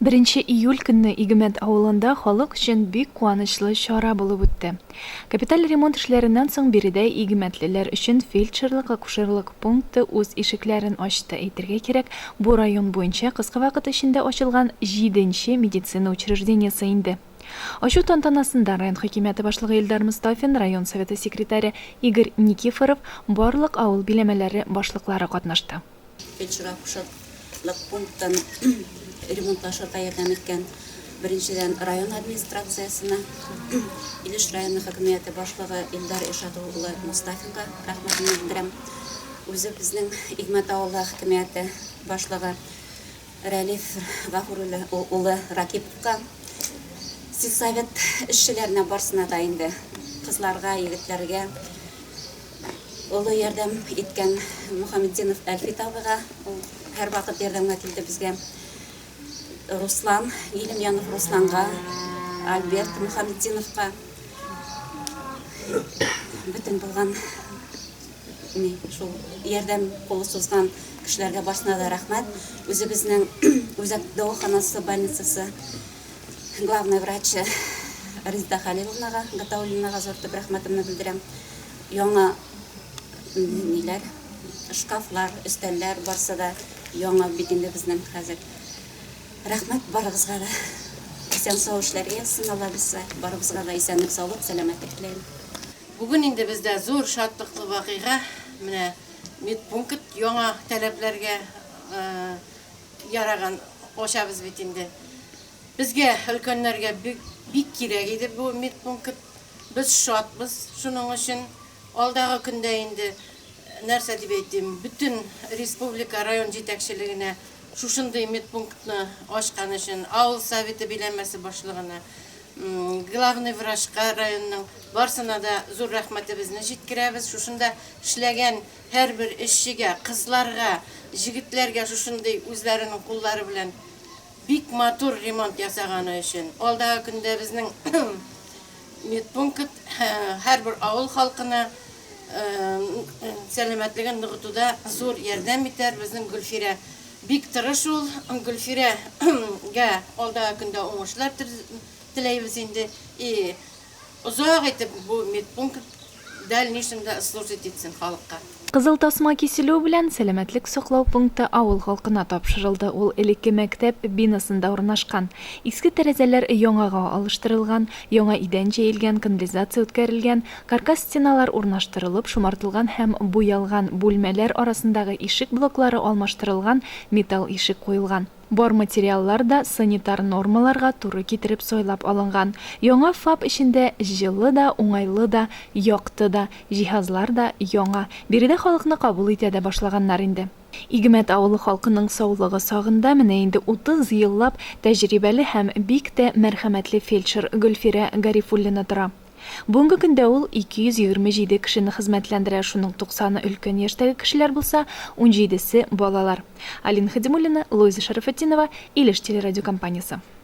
Беренче июль көнне Игемәт авылында халык өчен бик куанычлы чара булып үтте. Капиталь ремонт эшләреннән соң биредә игемәтлеләр өчен фельдшерлык-акушерлык пункты үз ишекләрен ачты. Әйтергә кирәк, бу район буенча кыска вакыт эчендә ачылган җиденче медицина учреждениесе инде. Ачу тантанасында район хакимияте башлыгы Илдар Мостафин, район Советы секретаре Игорь Никифоров, барлык авыл биләмәләре башлыклары катнашты. Фельдшер-акушерлык пунктын ремонтлашырга ярдәм иткән, беренчедән, район администрациясенә, Илеш районы хакимияте башлыгы Илдар Иршат улы Мостафинга рәхмәтемне белдерәм. Үзебезнең Игмәт авылы хакимияте башлыгы Рәлиф Гафур улы Ракиповка, сельсовет эшчеләренә барсына да инде, кызларга, егетләргә олы ярдәм иткән Мухаметдинов Әлфит абыйга, ул һәрвакыт ярдәмгә килде безгә. Руслан, Гилемьянов Русланга, Альберт Мухаметдиновка, бөтен булган ни, шул ярдәм кулы сузган кешеләргә барсына да рәхмәт. Үзебезнең үзәк дәваханасы больницасы главный врачы Резеда Хәлиловнага, Гатауллинага зур итеп рәхмәтемне белдерәм. Яңа ниләр, шкафлар, өстәлләр барсы да яңа бит инде безнең хәзер. Рәхмәт барыгызга да. Исән-сау эшләргә язсын Алла бирсә. Барыбызга да исәнлек-саулык, сәламәтлек теләйм. Бүген инде бездә зур шатлыклы вакыйга, менә медпункт яңа таләпләргә яраган ачабыз бит инде. Безгә, өлкәннәргә бик, бик кирәк иде бу медпункт. Без шатбыз шуның өчен. Алдагы көндә инде, нәрсә дип әйтим, бөтен республика, район җитәкчелегенә шушындый медпунктны ачкан өчен, авыл советы биләмәсе башлыгына, главный врачка районның, барсына да зур рәхмәтебезне җиткерәбез. Шушында эшләгән һәрбер эшчегә, кызларга, җегетләргә шушындый үзләренең куллары белән бик матур ремонт ясаганы өчен. Алдагы көндә безнең медпункт һәрбер авыл халкына сәламәтлеген ныгытуда зур ярдәм итәр. Безнең Гөлфирә бик тырыш ул. Гөлфирәгә алдагы көндә уңышлар теләйбез инде. И озак итеп бу медпункт дальнейшем да служить итсен халыкка. Кызыл тасма киселү белән, сәламәтлек саклау пункты авыл халкына тапшырылды. Ул элекке мәктәп бинасында урнашкан. Иске тәрәзәләр яңага алыштырылган, яңа идән җәелгән, канализация үткәрелгән, каркас стеналар урнаштырылып, шомартылган һәм буялган, бүлмәләр арасындагы ишек блоклары алмаштырылган, металл ишек куелган. Бар материаллар да санитар нормаларга туры китереп сайлап алынган. Яңа ФАП эчендә җылы да, уңайлы да, якты да, җиһазлар да яңа. Биредә халыкны кабул итә дә башлаганнар инде. Игемәт авылы халкының саулыгы сагында менә инде 30 еллап тәҗрибәле һәм бик тә мәрхәмәтле фельдшер Гөлфирә Гарифуллина тора. Бүгенге көндә ул 227 кешене хезмәтләндерә, шуның туксаны өлкән яшьтәге кешеләр булса, унҗидесе, балалар. Алина Хадимуллина, Луиза Шәрәфетдинова, Илеш телерадиокомпаниясе.